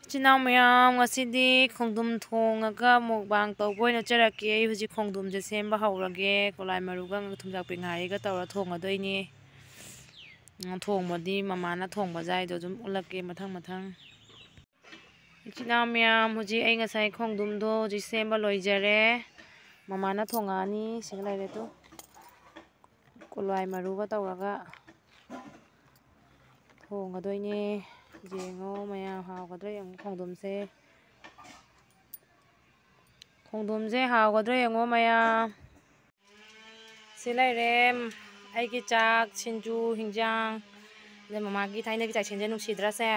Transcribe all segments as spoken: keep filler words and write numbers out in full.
ꯏꯆꯤꯟ ꯏꯅꯥꯎ ꯃꯌꯥꯝ, ꯉꯁꯤꯗꯤ ꯈꯣꯡꯗ꯭ꯔꯨꯝ ꯊꯣꯡꯉꯒ mukbang ꯇꯧꯕ ꯑꯣꯏꯅ ꯆꯠꯂꯛꯀꯦ꯫ ꯑꯩ ꯍꯧꯖꯤꯛ ꯈꯣꯡꯗ꯭ꯔꯨꯝꯁꯦ ꯁꯦꯝꯕ ꯍꯧꯔꯒꯦ꯫ ꯀꯣꯂꯥꯏ ꯃꯔꯨꯒ ꯊꯨꯝꯖꯥꯛꯄꯤ ꯉꯥꯔꯤꯒ ꯇꯧꯔ ꯊꯣꯡꯉꯗꯣꯏꯅꯦ꯫ ꯎꯝ, ꯊꯣꯡꯕꯗꯤ ꯃꯃꯥꯅ ꯊꯣꯡꯕ ꯖꯥꯏꯗꯣ ꯑꯗꯨꯝ ꯎꯠꯂꯛꯀꯦ ꯃꯊꯪ ꯃꯊꯪ꯫ ꯏꯆꯤꯟ ꯏꯅꯥꯎ ꯃꯌꯥꯝ, ꯍꯧꯖꯤꯛ ꯑꯩ ꯉꯁꯥꯏ ꯈꯣꯡꯗ꯭ꯔꯨꯝꯗꯣ ꯍꯧꯖꯤꯛ ꯁꯦꯝꯕ ꯂꯣꯏꯖꯔꯦ꯫ ꯃꯃꯥꯅ ꯊꯣꯡꯉꯛꯑꯅꯤ꯫ ꯁꯤꯗ ꯂꯩꯔꯦ ꯇꯨ꯫ ꯀꯣꯂꯥꯏ ꯃꯔꯨꯒ ꯇꯧꯔꯒ ꯊꯣꯡꯒꯗꯣꯏꯅꯦ꯫ ꯌꯦꯡꯉꯣ ꯃꯌꯥꯝ, ꯍꯥꯎꯒꯗ꯭ꯔꯥ ꯌꯦꯡꯉꯣ ꯈꯣꯡꯗ꯭ꯔꯨꯝꯁꯦ꯫ ꯈꯣꯡꯗ꯭ꯔꯨꯝꯁꯦ ꯍꯥꯎꯒꯗ꯭ꯔꯥ ꯌꯦꯡꯉꯣ ꯃꯌꯥꯝ꯫ ꯁꯤ ꯂꯩꯔꯦ ꯑꯩꯒꯤ ꯆꯥꯛ, ꯁꯤꯡꯖꯨ, ꯍꯤꯟꯖꯥꯡ꯫ ꯑꯗꯩ ꯃꯃꯥꯒꯤ ꯊꯥꯏꯅꯒꯤ ꯆꯥꯛꯁꯦꯟꯁꯦ ꯅꯨꯡꯁꯤꯗ꯭ꯔꯥ ꯁꯦ?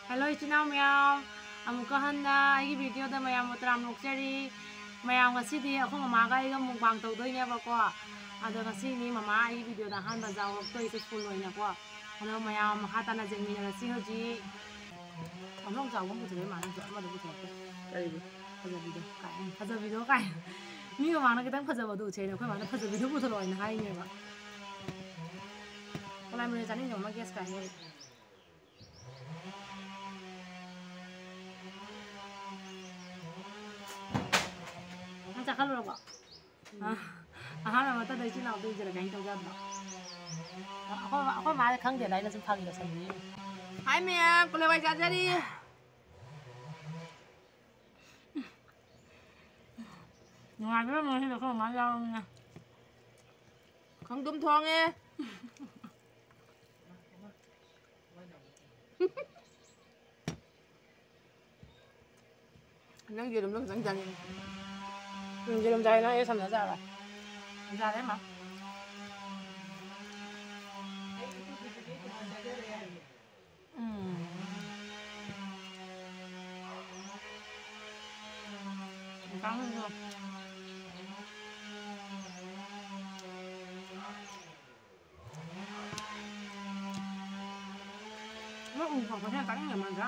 Hello ꯏꯆꯤꯟ ꯏꯅꯥꯎ ꯃꯌꯥꯝ, ꯑꯃꯨꯛꯀ ꯍꯟꯅ ꯑꯩꯒꯤ videoꯗ ꯃꯌꯥꯝꯕꯨ ꯇꯔꯥꯝꯅ ꯑꯣꯛꯆꯔꯤ꯫ ꯃꯌꯥꯝ, ꯉꯁꯤꯗꯤ ꯑꯩꯈꯣꯏ ꯃꯃꯥꯒ ꯑꯩꯒ mukbang ꯇꯧꯗꯣꯏꯅꯦꯕꯀꯣ꯫ ꯑꯗꯣ ꯉꯁꯤꯅꯤ ꯃꯃꯥ ꯑꯩꯒꯤ videoꯗ ꯑꯍꯥꯟꯕ ꯌꯥꯎꯔꯛꯇꯣꯏꯁꯦ full ꯑꯣꯏꯅꯀꯣ꯫ ꯑꯗꯣ ꯃꯌꯥꯝ ꯃꯈꯥ ꯇꯥꯅ ꯌꯦꯡꯃꯤꯟꯅꯔꯁꯤ ꯍꯧꯖꯤꯛ꯫ ꯑꯃꯨꯛ ꯆꯥꯎꯕ ꯑꯃ ꯄꯨꯊꯣꯔꯛꯑꯦ ꯃꯥꯅ, ꯑꯃꯗ ꯄꯨꯊꯣꯔꯛꯇꯦ꯫ ꯀꯔꯤꯕꯨ? ꯐꯖꯕꯤꯗꯣ ꯀꯥꯏ, ꯐꯖꯕꯤꯗꯣ ꯀꯥꯏ꯫ ꯃꯤ ꯃꯃꯥꯡꯗ ꯈꯤꯇꯪ ꯐꯖꯕꯗꯣ ꯎꯠꯁꯦꯅ ꯑꯩꯈꯣꯏ ꯃꯥꯅ ꯐꯖꯕꯤꯗꯣ ꯄꯨꯊꯣꯔꯛꯑꯣ ꯍꯥꯏꯅ ꯍꯥꯏꯅꯦꯕ꯫ ꯀꯣꯂꯥꯏ ꯃꯔꯨ ꯆꯥꯅꯤꯡꯗꯕ ꯑꯃ gas ꯀꯥꯏ꯫ ꯅꯪ ꯆꯥꯈꯠꯂꯨꯔꯕꯣ? ꯑ, ꯑꯍꯥꯟꯕ ꯃꯇꯝꯗ ꯏꯆꯤꯜ ꯏꯅꯥꯎꯗ ꯏꯟꯖꯔꯒ ꯀꯩꯅꯣ ꯇꯧ ꯌꯥꯗ꯭ꯔꯣ? ꯑꯩꯈꯣꯏ, ꯑꯩꯈꯣꯏ ꯃꯥꯁꯦ ꯈꯪꯗꯦꯗ, ꯑꯩꯅ ꯁꯨꯝ ꯐꯥꯒꯤ ꯇꯧꯁꯟꯕꯤꯔꯤꯅꯤ꯫ Hi ꯃꯌꯥꯝ, ꯀꯣꯂꯦ ꯍꯋꯥꯏ ꯆꯥꯖꯔꯤ꯫ ꯅꯨꯡꯉꯥꯏꯕꯤꯔꯝꯃꯣꯏ ꯉꯁꯤꯗꯤ ꯑꯩꯈꯣꯏ ꯃꯃꯥ ꯌꯥꯎꯔꯕꯅꯤꯅ꯫ ꯈꯣꯡꯗ꯭ꯔꯨꯝ ꯊꯣꯡꯉꯦ꯫ ꯅꯪ ꯌꯦꯔꯨꯝꯗꯣ ꯈꯤꯇꯪ ꯆꯥꯅꯤꯡꯉꯤ꯫ ꯎꯝ, ꯌꯦꯔꯨꯝ ꯆꯥꯏ, ꯅꯪ ꯑꯩ ꯁꯝꯅ ꯆꯥꯔꯣꯏ꯫ ꯌꯥꯔꯦ, ꯃꯥ꯫ ꯎꯝ꯫ ꯀꯥꯡꯍꯧꯗꯣ꯫ ꯅꯣꯏ ꯎ ꯐꯪꯕꯁꯦ ꯌꯥꯝ ꯆꯥꯅꯤꯡꯉꯦ ꯃꯥꯟꯗ꯭ꯔꯥ?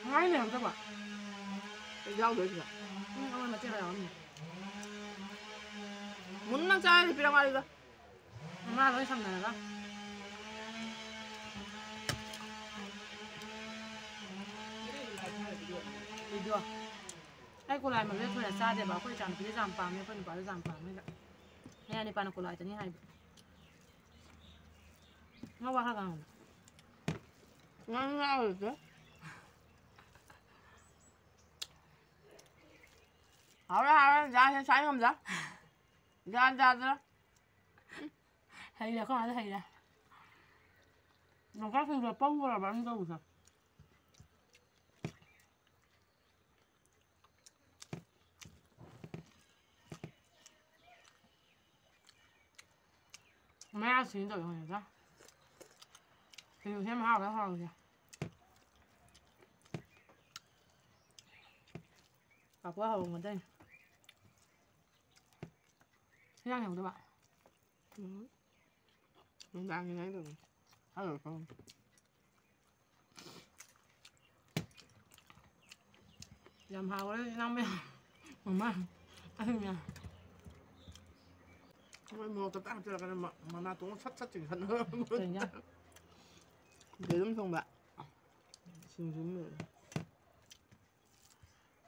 ꯉꯥꯔꯤ ꯂꯩꯔꯝꯗꯕ? ꯌꯥꯎꯗꯣꯏ ꯁꯤꯗ꯫ ꯎꯝ, ꯑꯃ ꯃꯆꯦꯠ ꯈꯔ ꯌꯥꯎꯔꯝꯃꯤ꯫ ꯃꯨꯟꯅ ꯆꯥꯔꯗꯤ ꯄꯤꯔꯝ ꯃꯥꯜꯂꯤꯗ꯫ ꯃꯥ ꯂꯣꯏ ꯁꯝꯅꯔꯒ꯫ ꯚꯤꯗꯤꯑꯣ꯫ ꯑꯩ ꯀꯣꯂꯥꯏ ꯃꯔꯨꯗ ꯊꯣꯏꯅ ꯆꯥꯗꯦꯕ꯫ ꯑꯩꯈꯣꯏ ꯏꯆꯥꯅꯨꯄꯤꯗꯤ ꯌꯥꯝ ꯄꯥꯝꯃꯦ, ꯑꯩꯈꯣꯏ ꯅꯨꯄꯥꯁꯨ ꯌꯥꯝ ꯄꯥꯝꯃꯦ꯫ ꯃꯌꯥ ꯅꯤꯄꯥꯅ ꯀꯣꯂꯥꯏꯗꯅꯤ ꯍꯥꯏꯕ꯫ ꯉꯥ ꯋꯥ ꯈꯔ ꯉꯥꯡꯉꯨ꯫ ꯉꯥ ꯉꯥꯡꯉꯨ꯫ ꯍꯥꯎꯔꯦ, ꯍꯥꯎꯔꯦ, ꯌꯥꯁꯦ ꯁꯥꯏ ꯉꯝꯗ꯫ ꯌꯥ ꯌꯥꯗ꯭ꯔꯦ꯫ ꯍꯩꯔꯦ, ꯑꯩꯈꯣꯏ ꯃꯥꯗ ꯍꯩꯔꯦ꯫ ꯌꯣꯡꯆꯥꯛ ꯁꯤꯡꯖꯨ ꯄꯧꯗꯣꯔꯕ ꯑꯩꯅ ꯇꯧꯕꯁꯦ꯫ ꯃꯌꯥ ꯁꯤꯅ ꯇꯧꯋꯤ ꯍꯧꯖꯤꯛꯇ꯫ ꯁꯤꯡꯖꯨ ꯁꯦꯝ ꯍꯥꯎꯔꯦ, ꯍꯥꯎꯔꯤꯁꯦ꯫ ꯄꯥꯐꯣꯔ ꯍꯧꯔꯝꯒꯗꯣꯏꯅꯤ꯫ ꯏꯟꯖꯥꯡ ꯌꯥꯎꯗꯕ꯫ ꯎꯝ꯫ ꯅꯨꯡꯗꯥꯡꯒꯤ ꯉꯥꯏꯗꯧꯅꯤ꯫ ꯍꯥꯏꯔꯨꯔꯣ, ꯈꯪꯉꯦ꯫ ꯌꯥꯝ ꯍꯥꯎꯔꯦ, ꯏꯅꯥꯎ ꯃꯌꯥꯝ꯫ ꯃꯃꯥ, ꯑꯩ ꯃꯌꯥꯝ꯫ ꯃꯣꯏ ꯃꯣꯔꯣꯛꯇꯣ ꯇꯥꯡ ꯆꯠꯂꯛꯀꯅꯤ, ꯃ-, ꯃꯅꯥ ꯇꯣꯡꯉ ꯁꯠ ꯁꯠ ꯆꯤꯡꯈꯠꯅꯕ꯫ ꯀꯩ ꯏꯟꯖꯥꯡ? ꯌꯦꯔꯨꯝ ꯊꯣꯡꯕ꯫ ꯁꯤꯡꯖꯨ ꯑꯃ ꯂꯩꯔꯦ꯫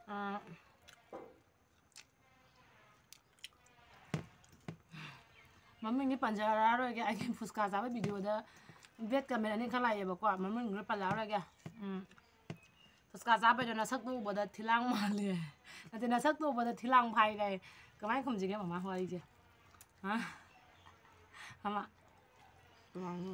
ꯑꯥ, ꯃꯃꯤꯡꯗꯤ ꯄꯟꯖꯔꯛꯑꯔꯣꯏꯒꯦ꯫ ꯑꯩꯒꯤ ꯐꯨꯁꯀꯥ ꯆꯥꯕ ꯚꯤꯗꯤꯑꯣꯗ bad comment ꯑꯅꯤ ꯈꯛ ꯂꯥꯛꯑꯦꯕꯀꯣ, ꯃꯃꯤꯡꯗꯨ ꯄꯜꯂꯛꯑꯔꯣꯏꯒꯦ꯫ ꯎꯝ, ꯐꯨꯁꯀꯥ ꯆꯥꯕꯩꯗꯣ ꯅꯁꯛꯇꯨ ꯎꯕꯗ ꯊꯤꯂꯥꯡ ꯃꯥꯜꯂꯦ꯫ ꯅꯠꯇꯦ, ꯅꯁꯛꯇꯨ ꯎꯕꯗ ꯊꯤꯂꯥꯡ ꯐꯥꯏꯔꯦ꯫ ꯀꯃꯥꯏꯅ ꯈꯨꯝꯁꯤꯒꯦ ꯃꯃꯥ ꯋꯥꯔꯤꯁꯦ? ꯍꯥ? ꯃꯃꯥ꯫ ꯀꯃꯥꯏꯅ?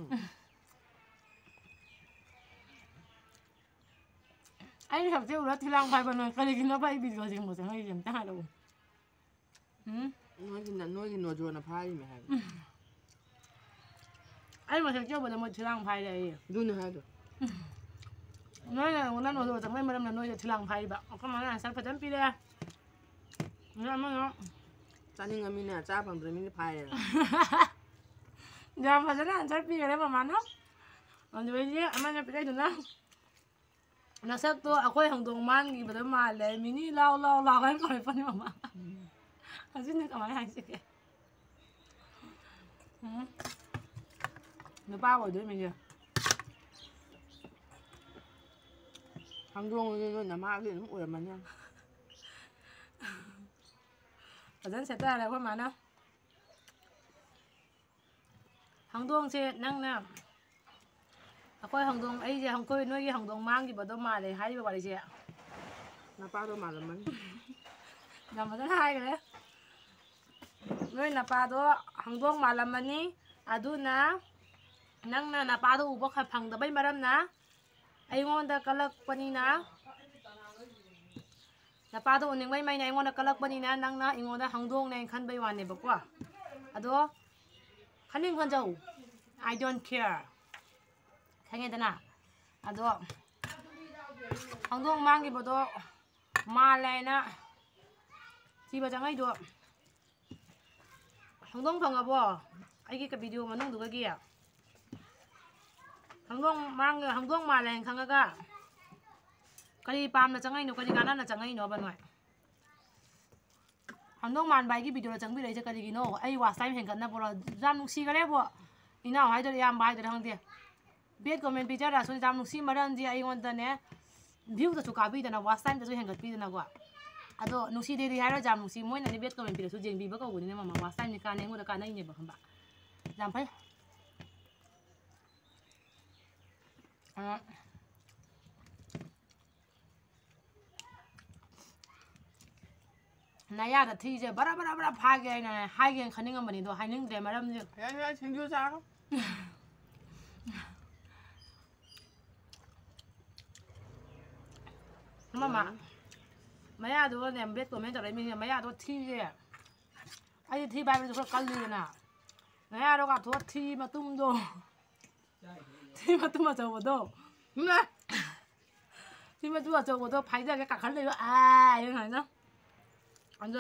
ꯑꯩ ꯁꯛꯁꯦ ꯎꯔ ꯊꯤꯂꯥꯡ ꯐꯥꯏꯕ ꯅꯣꯏ ꯀꯔꯤꯒꯤꯅꯣꯕ ꯑꯩ ꯚꯤꯗꯤꯑꯣ ꯌꯦꯡꯕ ꯆꯪꯉꯛꯏꯁꯦ? ꯑꯝꯇ ꯍꯥꯏꯔꯛꯑꯣ꯫ ꯎꯝ? ꯅꯣꯏꯒꯤ ꯅ-, ꯅꯣꯏꯒꯤ ꯅꯣꯖꯣꯅ ꯐꯥꯔꯤꯅꯦ ꯍꯥꯏꯕ꯫ ꯎꯝ꯫ ꯑꯩ ꯃꯁꯛ ꯆꯦ ꯎꯕꯗ ꯃꯣꯏ ꯊꯤꯂꯥꯡ ꯐꯥꯏꯔꯦ ꯑꯩ꯫ ꯑꯗꯨꯅꯦ ꯍꯥꯏꯗꯣ꯫ ꯎꯝ꯫ ꯅꯣꯏꯅ ꯑꯩꯉꯣꯟꯗ ꯅꯣꯖꯣ ꯆꯪꯕꯩ ꯃꯔꯝꯅ ꯅꯣꯏꯗ ꯊꯤꯂꯥꯡ ꯐꯥꯏꯔꯤꯕ꯫ ꯑꯩꯈꯣꯏ ꯃꯥꯅ answer ꯐꯖꯅ ꯄꯤꯔꯦ꯫ ꯑꯗꯣ ꯑꯃꯅ ꯆꯥꯅꯤꯡꯉ ꯃꯤꯅ ꯆꯥ ꯐꯪꯗ꯭ꯔ ꯃꯤꯅ ꯐꯥꯏꯔꯦ꯫ ꯌꯥꯝ ꯐꯖꯅ answer ꯄꯤꯈꯔꯦ ꯃꯃꯥꯅ꯫ ꯑꯗꯨꯗꯩꯗꯤ ꯑꯃꯅ ꯄꯤꯔꯛꯏꯗꯨꯅ ꯅꯁꯛꯇꯣ ꯑꯩꯈꯣꯏ ꯍꯧꯗꯣꯡ ꯃꯥꯟꯈꯤꯕꯗ ꯃꯥꯜꯂꯦ, ꯃꯤꯅꯤ ꯂꯥꯎ ꯂꯥꯎ ꯂꯥꯎ ꯍꯥꯏꯅ ꯀꯧꯔꯛꯄꯅꯦ ꯃꯃꯥ꯫ ꯎꯝ꯫ ꯑꯁꯤꯅ ꯀꯃꯥꯏꯅ ꯍꯥꯏꯁꯤꯒꯦ? ꯎꯝ꯫ ꯅꯨꯄꯥ ꯑꯣꯏꯗꯣꯏ ꯃꯤꯁꯦ꯫ ꯍꯪꯗꯣꯡꯁꯦ ꯅꯣꯏ ꯅꯃꯥꯒꯤ ꯑꯗꯨꯝ ꯑꯣꯏꯔꯝꯃꯅꯤ꯫ ꯐꯖꯅ ꯁꯦꯠꯇ ꯌꯥꯔꯦ ꯑꯩꯈꯣꯏ ꯃꯥꯅ꯫ ꯍꯪꯗꯣꯡꯁꯦ ꯅꯪꯅ, ꯑꯩꯈꯣꯏ ꯍꯪꯗꯣꯡ, ꯑꯩꯁꯦ, ꯑꯩꯈꯣꯏ ꯅꯣꯏꯒꯤ ꯍꯪꯗꯣꯡ ꯃꯥꯡꯈꯤꯕꯗꯣ ꯃꯥꯜꯂꯦ ꯍꯥꯏꯔꯤꯕ ꯋꯥꯔꯤꯁꯦ꯫ ꯅꯄꯥꯗꯣ ꯃꯥꯜꯂꯝꯃꯅꯤ꯫ ꯌꯥꯝ ꯐꯖꯅ ꯍꯥꯏꯈ꯭ꯔꯦ꯫ ꯅꯣꯏ ꯅꯄꯥꯗꯣ ꯍꯪꯗꯣꯡ ꯃꯥꯜꯂꯝꯃꯅꯤ꯫ ꯑꯗꯨꯅ ꯅꯪꯅ ꯅꯄꯥꯗꯣ ꯎꯕ ꯈ-, ꯐꯪꯗꯕꯩ ꯃꯔꯝꯅ ꯑꯩꯉꯣꯟꯗ ꯀꯜꯂꯛꯄꯅꯤꯅ, ꯅꯄꯥꯗꯣ ꯎꯅꯤꯡꯕꯩ ꯃꯩꯅ ꯑꯩꯉꯣꯟꯗ ꯀꯜꯂꯛꯄꯅꯤꯅ ꯅꯪꯅ ꯑꯩꯉꯣꯟꯗ ꯍꯪꯗꯣꯡꯅꯦꯅ ꯈꯟꯕꯩ ꯋꯥꯅꯦꯕꯀꯣ꯫ ꯑꯗꯣ ꯈꯟꯅꯤꯡ ꯈꯟꯖꯧ, I don't care꯫ ꯈꯪꯉꯦꯗꯅ? ꯑꯗꯣ ꯍꯪꯗꯣꯡ ꯃꯥꯡꯈꯤꯕꯗꯣ ꯃꯥꯜꯂꯦꯅ ꯊꯤꯕ ꯆꯪꯉꯛꯏꯗꯣ꯫ ꯍꯪꯗꯣꯡ ꯐꯪꯉꯕꯣ? ꯑꯩꯒꯤ ꯀ-, video ꯃꯅꯨꯡꯗꯨꯒꯒꯤ ꯍꯪꯗꯣꯡ ꯃꯥꯡ-, ꯍꯪꯗꯣꯡ ꯃꯥꯜꯂꯦ ꯍꯥꯏꯅ ꯈꯪꯉꯒ ꯀꯔꯤ ꯄꯥꯝꯅ ꯆꯪꯉꯛꯏꯅꯣ? ꯀꯔꯤ ꯀꯥꯟꯅꯅ ꯆꯪꯉꯛꯏꯅꯣꯕ ꯅꯣꯏ? ꯍꯪꯗꯣꯡ ꯃꯥꯟꯕ ꯑꯩꯒꯤ videoꯗ ꯆꯪꯕꯤꯔꯛꯏꯁꯦ ꯀꯔꯤꯒꯤꯅꯣ? ꯑꯩ watch time ꯍꯦꯟꯒꯠꯅꯕꯔꯣ? ꯌꯥꯝ ꯅꯨꯡꯁꯤꯈꯔꯦꯕꯣ꯫ ꯏꯅꯥꯎ ꯍꯥꯏꯗꯣꯏꯔꯥ, ꯏꯌꯥꯝꯕ ꯍꯥꯏꯗꯣꯏꯔꯥ ꯈꯪꯗꯦ꯫ Bad comment ꯄꯤꯖꯔꯁꯨ ꯌꯥꯝ ꯅꯨꯡꯁꯤ, ꯃꯔꯝꯗꯤ ꯑꯩꯉꯣꯟꯗꯅꯦ viewꯗꯁꯨ ꯀꯥꯕꯤꯗꯅ, watch timeꯗꯁꯨ ꯍꯦꯟꯒꯠꯄꯤꯗꯅꯀꯣ꯫ ꯑꯗꯣ ꯅꯨꯡꯁꯤꯗꯦꯗꯤ ꯍꯥꯏꯔꯣꯏ, ꯌꯥꯝ ꯅꯨꯡꯁꯤ꯫ ꯃꯣꯏꯅꯗꯤ bad comment ꯄꯤꯔꯁꯨ ꯌꯦꯡꯕꯤꯕ ꯀꯧꯕꯅꯤꯅ ꯃꯃꯥ, watch timeꯅꯤ ꯀꯥꯟꯅꯩ, ꯑꯩꯉꯣꯟꯗ ꯀꯥꯟꯅꯩꯅꯦꯕ, ꯈꯪꯕ? ꯌꯥꯝ ꯐꯩ꯫ ꯑ, ꯅꯌꯥꯗ ꯊꯤꯁꯦ ꯕꯔꯥ ꯕꯔꯥ ꯕꯔꯥ ꯐꯥꯒꯦ ꯍꯥꯏꯅ ꯍꯥꯏꯒꯦꯅ ꯈꯟꯅꯤꯡꯉꯝꯕꯅꯤ, ꯑꯗꯣ ꯍꯥꯏꯅꯤꯡꯗ꯭ꯔꯦ, ꯃꯔꯝꯗꯤ ꯌꯥꯔꯦ, ꯌꯥꯔꯦ, ꯁꯤꯡꯖꯨ ꯆꯥꯔꯣ꯫ ꯃꯃꯥ, ꯃꯌꯥꯗꯨꯒꯅꯦ, bad comment ꯇꯧꯔꯛꯏ ꯃꯤꯁꯦ ꯃꯌꯥꯗꯣ ꯊꯤꯁꯦ꯫ ꯑꯩꯗꯤ ꯊꯤꯕ ꯍꯥꯏꯕꯗꯨ ꯈꯔ ꯀꯜꯂꯤꯗꯅ꯫ ꯅꯌꯥꯗꯣ ꯀꯥꯊꯣꯛꯑ ꯊꯤ ꯃꯇꯨꯝꯗꯣ꯫ ꯊꯤ ꯃꯇꯨꯝ ꯑꯆꯧꯕꯗꯣ꯫ ꯏꯃꯥ! ꯊꯤ ꯃꯇꯨꯝ ꯑꯆꯧꯕꯗꯣ ꯐꯥꯏꯗꯔꯒ ꯀꯥꯈꯠꯂꯛꯏꯕ꯫ ꯑꯥ! ꯍꯥꯏꯅ꯫ ꯑꯗꯣ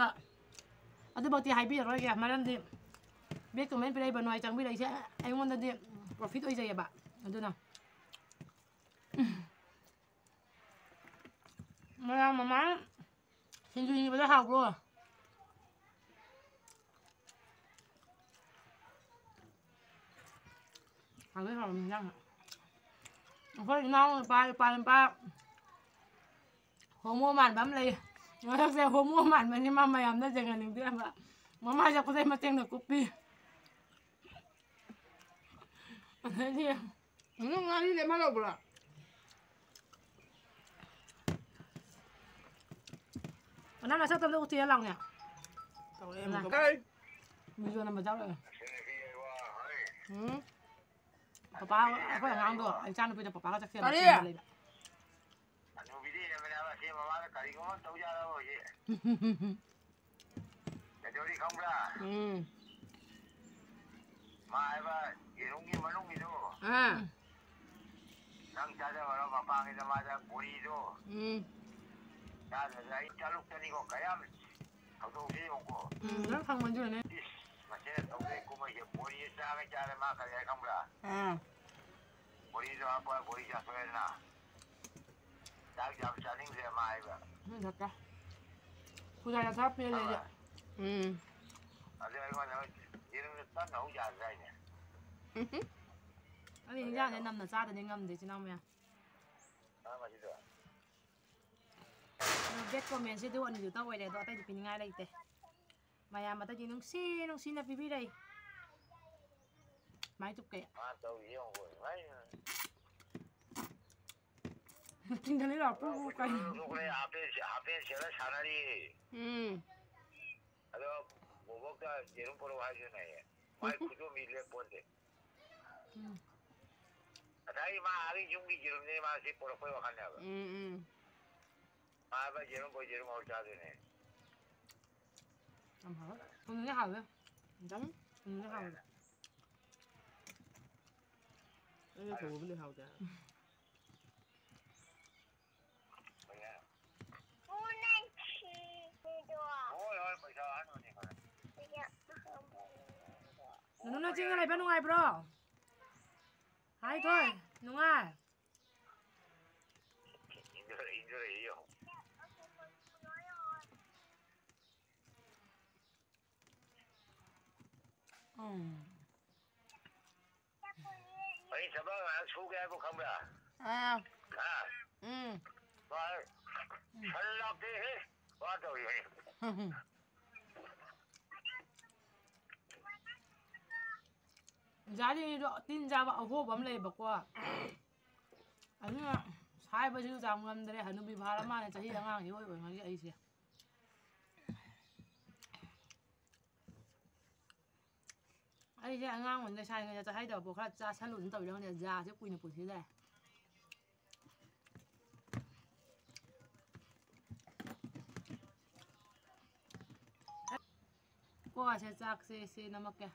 ꯑꯗꯨꯃꯛꯇꯤ ꯍꯥꯏꯕꯤꯔꯔꯣꯏꯒꯦ, ꯃꯔꯝꯗꯤ bad comment ꯄꯤꯔꯛꯏꯕ ꯅꯣꯏ ꯆꯪꯕꯤꯔꯛꯏꯁꯦ ꯑꯩꯉꯣꯟꯗꯗꯤ profit ꯑꯣꯏꯖꯩꯌꯦꯕ꯫ ꯑꯗꯨꯅ ꯃꯌꯥꯝ ꯃꯃꯥ ꯁꯤꯡꯖꯨ ꯁꯨꯕꯗꯣ ꯍꯥꯎꯕ꯭ꯔꯣ? ꯍꯥꯎꯗꯤ ꯍꯥꯎꯔꯝꯃꯤ ꯏꯟꯖꯥꯡ꯫ ꯑꯩꯈꯣꯏ ꯏꯅꯥꯎ ꯅꯨꯄꯥ, ꯏꯄꯥ ꯅꯨꯄꯥ ꯍꯣꯃꯣ ꯃꯥꯟꯕ ꯑꯃ ꯂꯩ꯫ ꯃꯁꯛꯁꯦ ꯍꯣꯃꯣ ꯃꯥꯟꯕꯅꯤ, ꯃꯥ ꯃꯌꯥꯝꯅ ꯌꯦꯡꯍꯟꯅꯤꯡꯗꯦꯕ꯫ ꯃꯃꯥꯏ ꯆꯠꯄꯗꯩ ꯃꯇꯦꯡꯅ ꯀꯨꯞꯄꯤ꯫ ꯑꯗꯩꯗꯤ ꯅꯪ ꯉꯥꯔꯤ ꯂꯦꯝꯍꯜꯂꯧꯕ꯭ꯔꯣ? ꯅꯪ ꯅꯁꯛꯇꯣ ꯑꯝꯇ ꯎꯠꯊꯣꯛꯑꯦ ꯂꯥꯎꯅꯦ꯫ ꯇꯧꯔꯛꯑꯦ ꯑꯃꯨꯛꯀ꯫ ꯀꯩ? ꯃꯤꯖꯣ ꯅꯝꯕ ꯆꯥꯎꯔꯛꯑꯦ꯫ ꯎꯝ꯫ ꯄꯄꯥ, ꯑꯩꯈꯣꯏ ꯑꯉꯥꯡꯗꯣ, ꯏꯆꯥꯅꯨꯄꯤꯗꯣ ꯄꯄꯥꯒ ꯆꯠꯈ꯭ꯔꯦꯕ ꯀꯔꯤ? ꯆꯦꯟꯕ ꯂꯩꯕ꯫ ꯍꯅꯨꯕꯤꯗꯤ ꯍꯦꯟꯕꯅꯦꯕ, ꯑꯁꯤ ꯃꯃꯥꯅ ꯀꯔꯤꯒꯨꯝꯕ ꯑꯃ ꯇꯧ ꯌꯥꯔꯕ ꯍꯧꯖꯤꯛ꯫ ꯀꯩꯗꯧꯔꯤ ꯈꯪꯕ꯭ꯔꯥ? ꯎꯝ꯫ ꯃꯥ ꯍꯥꯏꯕ ꯌꯦꯔꯨꯝꯒꯤ ꯃꯅꯨꯡꯒꯤꯗꯣ꯫ ꯑꯥ꯫ ꯅꯪ ꯆꯥꯖꯕꯔꯣ ꯃꯄꯥꯡꯒꯤꯗ ꯃꯥꯗ ꯕꯣꯔꯤꯗꯣ? ꯎꯝ꯫ ꯆꯥꯗ꯭ꯔꯗꯤ ꯑꯩ ꯇꯂꯨꯛꯇꯅꯤꯀꯣ ꯀꯌꯥꯝ ꯍꯧꯗꯣꯛꯁꯤ ꯌꯦꯡꯉꯨꯀꯣ꯫ ꯎꯝ, ꯅꯪ ꯈꯪꯃꯟꯗ꯭ꯔꯅꯦ꯫ ꯏꯁ, ꯃꯁꯤꯅ ꯇꯧꯗꯣꯏ ꯀꯨꯝꯍꯩꯁꯦ ꯕꯣꯔꯤ ꯆꯥꯒꯩ ꯆꯥꯔꯦ ꯃꯥ ꯀꯔꯤ ꯍꯥꯏ ꯈꯪꯕ꯭ꯔꯥ? ꯑꯥ꯫ ꯕꯣꯔꯤꯗꯣ ꯍꯥꯞꯄ ꯕꯣꯔꯤ ꯆꯥꯊꯣꯛꯑꯦꯗꯅ꯫ ꯆꯥꯛ ꯌꯥꯝ ꯆꯥꯅꯤꯡꯗ꯭ꯔꯦ ꯃꯥ ꯍꯥꯏꯕ꯫ ꯎꯝ, ꯗꯥꯛꯇꯔ꯫ ꯈꯨꯖꯥꯏꯗ ꯈꯔ ꯄꯦꯜꯂꯦ ꯑꯩꯗꯤ꯫ ꯑꯥ꯫ ꯎꯝ꯫ ꯑꯗꯨ ꯑꯩꯉꯣꯟꯗ ꯌꯦꯔꯨꯝꯗꯣ ꯇꯟꯅ ꯍꯧ ꯌꯥꯗ꯭ꯔꯥ ꯍꯥꯏꯅꯦ꯫ ꯑꯩ ꯍꯤꯟꯖꯥꯡꯁꯦ ꯅꯝꯅ ꯆꯥꯗꯗꯤ ꯉꯝꯗꯦ, ꯏꯆꯤꯟ ꯏꯅꯥꯎ ꯃꯌꯥꯝ꯫ ꯑꯥ, ꯃꯁꯤꯗ꯫ ꯑꯗꯣ bad commentꯁꯦ ꯑꯗꯨ ꯑꯅꯤꯗꯨꯇ ꯑꯣꯏꯔꯦ, ꯑꯗꯣ ꯑꯇꯩꯗꯤ ꯄꯤꯅꯤꯡꯉꯥꯏ ꯂꯩꯇꯦ꯫ ꯃꯌꯥꯝ ꯑꯇꯩꯗꯤ ꯅꯨꯡꯁꯤ ꯅꯨꯡꯁꯤꯅ ꯄꯤꯕꯤꯔꯛꯏ꯫ ꯃꯥꯏ ꯇꯨꯞꯀꯦ꯫ ꯃꯥ ꯇꯧꯔꯤꯁꯦ ꯌꯦꯡꯉꯨꯀꯣ, ꯏꯃꯥꯏ꯫ ꯆꯤꯡꯒꯜꯂꯤ ꯂꯥꯎ, ꯄꯨ ꯄꯨ ꯀꯥꯏ꯫ ꯍꯥꯞꯄꯦꯟ, ꯍꯥꯞꯄꯦꯟ ꯁꯦꯠꯂ ꯁꯥꯟꯅꯔꯤ꯫ ꯎꯝ꯫ ꯑꯗꯣ ꯕꯣꯕꯣꯛꯇ ꯌꯦꯔꯨꯝ ꯄꯨꯔꯛꯑꯣ ꯍꯥꯏꯁꯤꯅꯦ꯫ ꯃꯥꯏ ꯈꯨꯗꯣꯝꯕꯤ ꯂꯦꯞꯄꯣꯟꯇꯦ꯫ ꯎꯝ꯫ ꯉꯁꯥꯏ ꯃꯥ ꯑꯥꯒꯤ ꯌꯨꯝꯒꯤ ꯌꯦꯔꯨꯝꯅꯦ ꯃꯥ ꯁꯤ ꯄꯨꯔꯛꯄꯩ ꯋꯥꯈꯜꯅꯦꯕ꯫ ꯎꯝ, ꯎꯝ꯫ ꯃꯥ ꯍꯥꯏꯕ ꯌꯦꯔꯨꯝ ꯄꯨꯔꯛꯑꯣ, ꯌꯦꯔꯨꯝ ꯍꯧꯔ ꯆꯥꯗꯣꯏꯅꯦ꯫ ꯌꯥꯝ ꯍꯥꯎꯋꯦ꯫ ꯊꯨꯝꯗꯤ ꯍꯥꯎꯋꯦ꯫ ꯈꯤꯇꯪ ꯊꯨꯝꯗꯤ ꯍꯥꯎꯋꯦ꯫ ꯑꯩꯅ ꯊꯣꯡꯕꯕꯨꯗꯤ ꯍꯥꯎꯇꯦ꯫ ꯍꯣꯏ, ꯍꯣꯏ, ꯄꯩꯁꯥ ꯑꯍꯟꯕꯅꯤ ꯈꯔ꯫ ꯅꯨꯅꯨ, ꯅꯪ ꯆꯤꯡꯗ ꯂꯩꯕ ꯅꯨꯡꯉꯥꯏꯕ꯭ꯔꯣ? ꯍꯥꯏ ꯊꯣꯏ, ꯅꯨꯡꯉꯥꯏ? ꯏꯟꯖꯣꯔ, ꯏꯟꯖꯣꯔ ꯌꯦꯡꯉꯣ꯫ ꯎꯝ꯫ ꯊꯕꯛ ꯉꯥꯏꯍꯥꯛ ꯁꯨꯒꯦ ꯍꯥꯏꯕꯨ ꯈꯪꯕ꯭ꯔꯥ? ꯑꯥ꯫ ꯍꯥ? ꯎꯝ꯫ ꯃꯥ ꯁꯟ ꯂꯥꯛꯇꯦꯍꯦ꯫ ꯋꯥ ꯇꯧꯔꯤꯍꯦ꯫ ꯖꯥꯔꯤꯗꯣ ꯇꯤꯟ ꯆꯥꯕ ꯑꯍꯣꯕ ꯑꯃ ꯂꯩꯌꯦꯕꯀꯣ꯫ ꯑꯗꯨꯅ ꯁꯥꯏꯕꯁꯤꯁꯨ ꯆꯥꯝ ꯉꯝꯗ꯭ꯔꯦ꯫ ꯍꯅꯨꯕꯤ ꯐꯥꯔ ꯃꯥꯅꯦ, ꯆꯍꯤ ꯑꯉꯥꯡꯁꯤ ꯑꯣꯏ ꯑꯣꯏꯉꯩꯒꯤ ꯑꯩꯁꯦ꯫ ꯑꯩꯁꯦ ꯑꯉꯥꯡ ꯑꯣꯏꯅ ꯂꯩꯁꯥꯔꯤꯉꯩꯗ ꯆꯥꯍꯩꯗꯕ ꯄꯣꯠ ꯈꯔ ꯆꯥꯁꯜꯂꯨꯗꯅ ꯇꯧꯔꯤꯔ ꯈꯪꯗꯦ, ꯖꯥꯁꯦ ꯀꯨꯏꯅ ꯄꯨꯟꯁꯤꯜꯂꯦ꯫ ꯀꯣ ꯁꯦ ꯆꯥꯛꯁꯦ ꯁꯦ ꯅꯝꯃꯛꯀꯦ꯫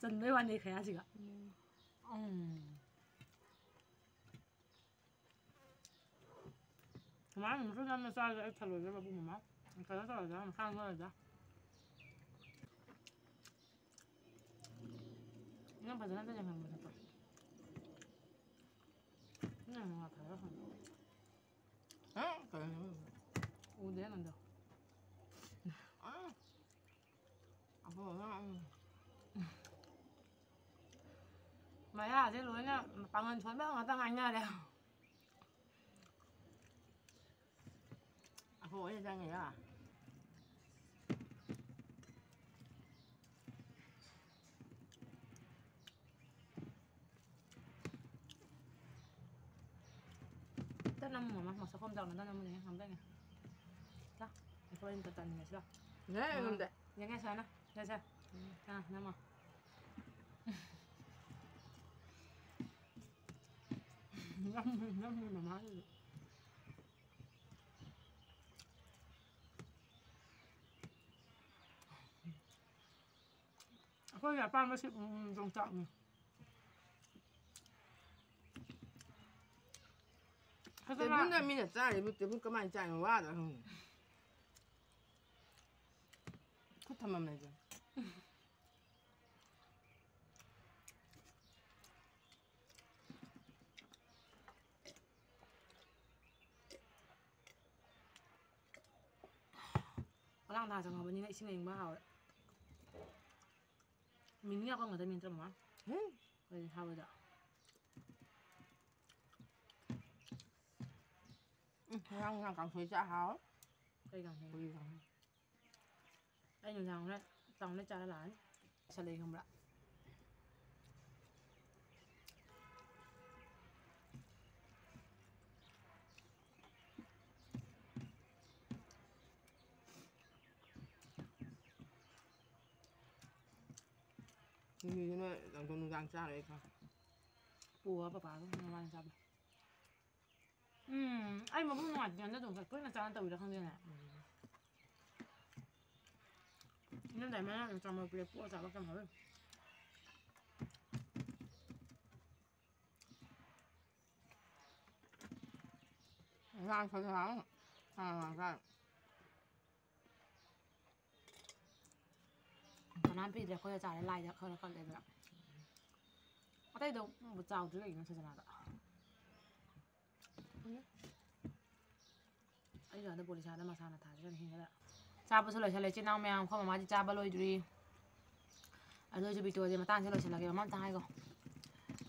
ꯆꯟꯕꯩ ꯋꯥꯅꯤ ꯈꯌꯥꯁꯤꯒ꯫ ꯎꯝ꯫ ꯃꯃꯥ ꯅꯨꯃꯤꯠꯁꯨ ꯅꯝꯅ ꯆꯥꯔꯒ ꯑꯩ ꯊꯜꯂꯣꯏꯗ꯭ꯔꯕ ꯄꯨꯡ ꯃꯃꯥ꯫ ꯀꯩꯅꯣ ꯇꯧꯔꯗ꯭ꯔꯥ, ꯃꯁꯥ ꯅꯣꯏꯔꯗ꯭ꯔꯥ? ꯅꯪ ꯐꯖꯅ ꯑꯝꯇ ꯌꯦꯡꯍꯟꯕ ꯅꯠꯇ꯭ꯔꯣ? ꯅꯪ ꯉꯥ ꯊꯥꯔꯒ ꯍꯪꯉꯣ꯫ ꯍꯥ? ꯀꯩꯅꯣ? ꯎꯗꯦ ꯅꯪꯗꯣ꯫ ꯑꯥ꯫ ꯑꯐꯣ, ꯉꯥ, ꯎꯝ꯫ ꯃꯌꯥꯁꯦ ꯂꯣꯏꯅ ꯄꯥꯡꯒꯜ ꯁꯣꯟꯕ ꯉꯥꯛꯇ ꯉꯥꯏꯅꯔꯦ꯫ ꯑꯐꯣ ꯑꯣꯏꯅ ꯆꯪꯉꯤꯔꯣ? ꯇ ꯅꯝꯃꯣ, ꯃꯃꯥ, ꯃꯁꯛ ꯈꯣꯝ ꯆꯥꯎꯅ ꯇ ꯅꯝꯃꯨꯅꯦ, ꯉꯝꯗꯣꯏꯅꯦ꯫ ꯇ, ꯑꯩꯈꯣꯏ ꯑꯅꯤ ꯇ ꯇꯟꯃꯤꯟꯅꯁꯤ ꯂꯥꯎ꯫ ꯌꯥꯏ, ꯉꯝꯗꯦ꯫ ꯌꯦꯡꯉꯦ, ꯁꯥꯅ, ꯁꯦ, ꯁꯦ꯫ ꯎꯝ꯫ ꯑ, ꯅꯝꯃꯣ꯫ ꯅꯝꯃꯤ, ꯅꯝꯃꯤ ꯃꯃꯥꯒꯤꯗꯤ꯫ ꯑꯩꯈꯣꯏꯒꯤ ꯑꯄꯥꯝꯕꯁꯤ, ꯎꯝ, ꯌꯣꯡꯆꯥꯛꯅꯤ꯫ ꯐꯖꯅ ꯇꯦꯕꯜꯗ ꯃꯤꯅ ꯆꯥꯔꯤꯕ ꯇꯦꯕꯜ ꯀꯃꯥꯏꯅ ꯆꯥꯔꯤꯅꯣ? ꯋꯥꯗ꯭ꯔꯥ ꯈꯪꯗꯦ꯫ ꯈꯨꯠ ꯊꯝꯐꯝ ꯂꯩꯇꯦ꯫ ꯉꯔꯥꯡ ꯅꯍꯥꯟ ꯆꯪꯉꯕꯅꯤꯅ ꯏꯁꯤꯡ ꯑꯏꯪꯕ ꯍꯥꯎꯋꯦ꯫ ꯃꯤꯃꯤ ꯑꯀꯪꯕꯗ ꯃꯤ ꯅꯠꯇ꯭ꯔ ꯃꯃꯥ? ꯍꯦ? ꯀꯔꯤ ꯍꯥꯎꯋꯦꯗ? ꯎꯝ, ꯉꯔꯥꯡ ꯅꯨꯡꯗꯥꯡ ꯀꯥꯡꯁꯣꯏ ꯆꯥ ꯍꯥꯎꯋꯦ꯫ ꯀꯩ ꯀꯥꯡꯁꯣꯏ? ꯀꯣꯕꯤ ꯀꯥꯡꯁꯣꯏ꯫ ꯑꯩ ꯅꯨꯡꯗꯥꯡ ꯍꯣꯔꯦꯟ ꯇꯥꯎꯅ ꯆꯥꯔ ꯂꯥꯛꯑꯅꯤ꯫ ꯆꯠꯂꯦ ꯈꯪꯕ꯭ꯔꯥ? ꯁꯤꯡꯖꯨꯁꯤ ꯅꯣꯏ ꯅꯨꯡꯗꯥꯡ ꯆꯥꯔꯦ ꯑꯩ ꯈꯪꯉꯦ꯫ ꯄꯨꯔ ꯄꯄꯥꯒ ꯃꯕꯥꯅꯤ ꯆꯥꯕ꯫ ꯎꯝ, ꯑꯩ ꯃꯕꯨꯛ ꯅꯨꯡꯉꯥꯏꯇꯦ ꯍꯟꯗꯛ ꯇꯣꯡꯈꯠ ꯇꯣꯏꯅ ꯆꯥꯅ ꯇꯧꯔꯤꯔꯥ ꯈꯪꯗꯦꯅꯦ꯫ ꯎꯝ꯫ ꯏꯅꯝꯗꯥꯏ ꯃꯅꯥ ꯆꯥꯃ ꯄꯤꯔꯦ ꯄꯣꯛꯑ ꯆꯥꯕ ꯀꯌꯥꯝ ꯍꯥꯎꯋꯤ꯫ ꯉꯥꯡ ꯈꯔ ꯉꯥꯡ꯫ ꯉꯥꯡ ꯉꯥꯡ ꯆꯥꯏ꯫ ꯀꯅꯥꯝ ꯄꯤꯗ꯭ꯔꯦ ꯑꯩꯈꯣꯏꯗ ꯆꯥꯔꯦ ꯂꯥꯏꯗ ꯈꯔ ꯀꯠꯂꯦꯗꯅ꯫ ꯑꯇꯩꯗꯣ ꯆꯥꯎꯗ꯭ꯔꯤ ꯀꯩꯒꯤꯅꯣ ꯁꯖꯅꯥꯗ꯫ ꯑꯩꯁꯨ ꯑꯗ ꯕꯣꯂꯤꯁꯥꯗ ꯃꯁꯥꯅ ꯊꯥꯖꯔꯅꯤ ꯍꯤꯡꯒꯗ꯫ ꯆꯥꯕꯁꯨ ꯂꯣꯏꯁꯜꯂꯦ ꯏꯆꯤꯟ ꯏꯅꯥꯎ ꯃꯌꯥꯝ ꯑꯩꯈꯣꯏ ꯃꯃꯥꯗꯤ ꯆꯥꯕ ꯂꯣꯏꯗ꯭ꯔꯤ꯫ ꯑꯗꯨ ꯑꯣꯏꯁꯨ ꯚꯤꯗꯤꯑꯣꯁꯦ ꯃꯇꯥꯡꯁꯦ ꯂꯣꯏꯁꯤꯜꯂꯒꯦ ꯃꯃꯥ ꯑꯝꯇ ꯍꯥꯏꯈꯣ꯫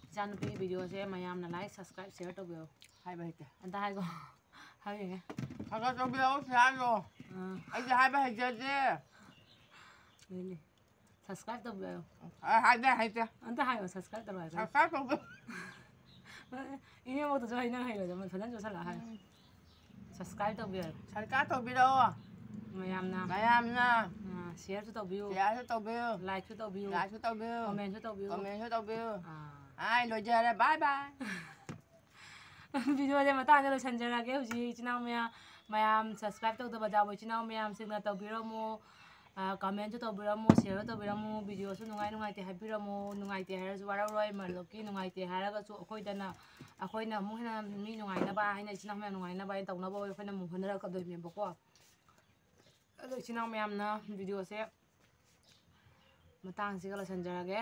ꯏꯆꯥꯅꯨꯄꯤꯒꯤ ꯚꯤꯗꯤꯑꯣꯁꯦ ꯃꯌꯥꯝꯅ like subscribe share ꯇꯧꯕꯤꯌꯣ꯫ ꯍꯥꯏꯕ ꯍꯩꯇꯦ꯫ ꯑꯝꯇ ꯍꯥꯏꯈꯣ꯫ ꯍꯥꯏꯕꯤꯒꯦ꯫ ꯈꯔ ꯈꯔ ꯇꯧꯕꯤꯔꯛꯑꯣ ꯁꯤꯔꯥꯗꯣ꯫ ꯑꯥ꯫ ꯑꯩꯗꯤ ꯍꯥꯏꯕ ꯍꯩꯖꯗꯦ꯫ ꯑꯗꯨꯅꯤ꯫ Subscribe ꯇꯧꯕꯤꯌꯨ꯫ ꯑ, ꯍꯥꯏꯗꯦ, ꯍꯩꯇꯦ꯫ ꯑꯝꯇ ꯍꯥꯏꯌꯣ, subscribe ꯇꯧꯔꯣ ꯍꯥꯏꯕ꯫ Subscribe ꯇꯧꯕꯤꯌꯨ꯫ ꯏꯅꯦꯝꯕꯣꯛꯇꯁꯨ ꯍꯥꯏ, ꯅꯪ ꯍꯩꯔꯣꯏꯗꯕ, ꯐꯖꯅ ꯆꯣꯠꯁꯜꯂꯛꯑ ꯍꯥꯏ꯫ ꯎꯝ꯫ Subscribe ꯇꯧꯕꯤꯌꯨ꯫ Subscribe ꯇꯧꯕꯤꯔꯛꯑꯣ꯫ ꯃꯌꯥꯝꯅ꯫ ꯃꯌꯥꯝꯅ꯫ ꯑ, shareꯁꯨ ꯇꯧꯕꯤꯌꯨ꯫ Shareꯁꯨ ꯇꯧꯕꯤꯌꯨ꯫ Likeꯁꯨ ꯇꯧꯕꯤꯌꯨ꯫ Likeꯁꯨ ꯇꯧꯕꯤꯌꯨ꯫ Commentꯁꯨ ꯇꯧꯕꯤꯌꯨ꯫ Commentꯁꯨ ꯇꯧꯕꯤꯌꯨ꯫ ꯑꯥ꯫ ꯑꯥꯏ, ꯂꯣꯏꯖꯔꯦ꯫ Bye bye꯫ Videoꯁꯦ ꯃꯇꯥꯡꯗ ꯂꯣꯏꯁꯤꯟꯖꯔꯒꯦ꯫ ꯍꯧꯖꯤꯛ ꯏꯆꯤꯟ ꯏꯅꯥꯎ ꯃꯌꯥꯝ, ꯃꯌꯥꯝ subscribe ꯇꯧꯗꯕ ꯌꯥꯎꯕ ꯏꯆꯤꯟ ꯏꯅꯥꯎ ꯃꯌꯥꯝꯁꯤꯡꯅ ꯇꯧꯕꯤꯔꯝꯃꯨ꯫ ꯑ, commentꯁꯨ ꯇꯧꯕꯤꯔꯝꯃꯨ, shareꯁꯨ ꯇꯧꯕꯤꯔꯝꯃꯨ, videoꯁꯨ ꯅꯨꯡꯉꯥꯏ ꯅꯨꯡꯉꯥꯏꯇꯦ ꯍꯥꯏꯕꯤꯔꯝꯃꯨ, ꯅꯨꯡꯉꯥꯏꯇꯦ ꯍꯥꯏꯔꯁꯨ ꯋꯥꯔꯧꯔꯣꯏ, ꯃꯔꯂꯣꯛꯀꯤ ꯅꯨꯡꯉꯥꯏꯇꯦ ꯍꯥꯏꯔꯒꯁꯨ ꯑꯩꯈꯣꯏꯗꯅ, ꯑꯩꯈꯣꯏꯅ ꯑꯃꯨꯛ ꯍꯦꯟꯅ ꯃꯤ ꯅꯨꯡꯉꯥꯏꯅꯕ ꯍꯥꯏꯅ, ꯏꯆꯤꯟ ꯏꯅꯥꯎ ꯃꯌꯥꯝ ꯅꯨꯡꯉꯥꯏꯅꯕ ꯍꯥꯏꯅ ꯇꯧꯅꯕ ꯑꯩꯈꯣꯏꯅ ꯑꯃꯨꯛ ꯍꯣꯠꯅꯔꯛꯀꯗꯣꯏꯅꯦꯕꯀꯣ꯫ ꯑꯗꯣ ꯏꯆꯤꯟ ꯏꯅꯥꯎ ꯃꯌꯥꯝꯅ videoꯁꯦ ꯃꯇꯥꯡꯁꯤꯒ ꯂꯣꯏꯁꯤꯟꯖꯔꯒꯦ꯫